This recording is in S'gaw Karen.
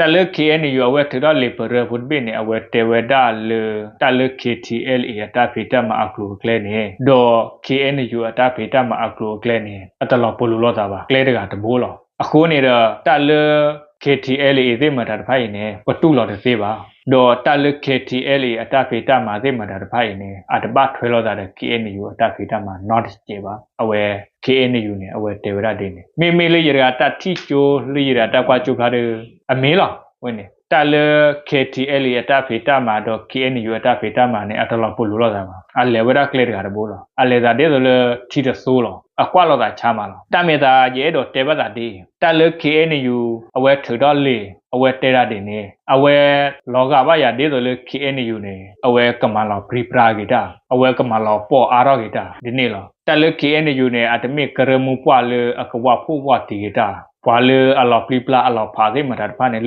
တၢ်လၢ K N U အဝဲထုးထီၣ်လံာ်ပရၢဖိတဘ့ၣ်န့ၣ် အဝဲတဲဝဲဒၣ်လၢ တၢ်လၢ K T L A အတၢ်ဖံးတၢ်မၤအကျိၤအကျဲန့ၣ် ဒီး K N U အတၢ်ဖံးတၢ်မၤအကျိၤအကျဲန့ၣ် အတလီၤပလိာ်လိာ်သးဘၣ်, ကျဲတဂၤတဘိလီၤ. အဃိန့ၣ်ဒီး တၢ်လၢ K T L A သ့ၣ်မတၤတဖၣ်အံၤန့ၣ် ပတူၢ်လိာ်တသ့ဘၣ်. ဒီးတၢ်လၢ K T L A အတၢ်ဖံးတၢ်မၤသ့ၣ်မတၤတဖၣ်အံၤန့ၣ် အတဘၣ်ထွဲလိာ်သးဒီး K N U အတၢ်ဖံးတၢ်မၤနီတစဲးဘၣ်. အဝဲ K N U န့ၣ် အဝဲတဲဝဲဒၣ်ဒ်န့ၣ်. မ့မ့ၢ်လၢယတဂၤတၢ်ထံၣ်ကၠိ လၢယတဂၤတၢ်ကွၢ်ကၠိဖျါဒီး အမ့ၢ်လီၤ. ဝဲန့ၣ် တၢ်လၢ K T L A အတၢ်ဖံးတၢ်မၤဒီး K N U အတၢ်ဖံးတၢ်မၤန့ၣ် အတလီၤပလိာ်လိာ်သးဘၣ်. အလဲၤဝဲဒၣ်ကျဲတဂၤတဘိလီၤ. အလဲၤသးဒ်သိးလၢထံတသိလီၤ. အကွၢ်လိာ်သးဆါမးလီၤ. တၢ်မ့ၢ်သးယအဲၣ်ဒိးတဲဘၣ်သးဒ်အံၤ, တၢ်လၢ K N U အဝဲထုးထီၣ်လံာ် အဝဲတဲဒၣ်ဒ်န့ၣ် အဝဲလီၤဂာ်ဘၣ်ယၤဒ်သိးလၢ K N U န့ၣ် အဝဲကမၤလီၤပြံပြါက့ၤတၢ်, အဝဲကမၤလီၤပှီၢ်အါထီၣ်က့ၤတၢ် ဒ်န့ၣ်လီၤ. တၢ်လၢ K N U န့ၣ် အတမ့ၢ်ကရၢမိၢ်ပှၢ်လၢအကဝၢ်ဖှိၣ်ဝၢ်တံၢ်က့ၤတၢ်, ပှၤလၢအလီၤပြံပြါအလီၤဖးသ့ၣ်မတၤတဖၣ်န့ၣ်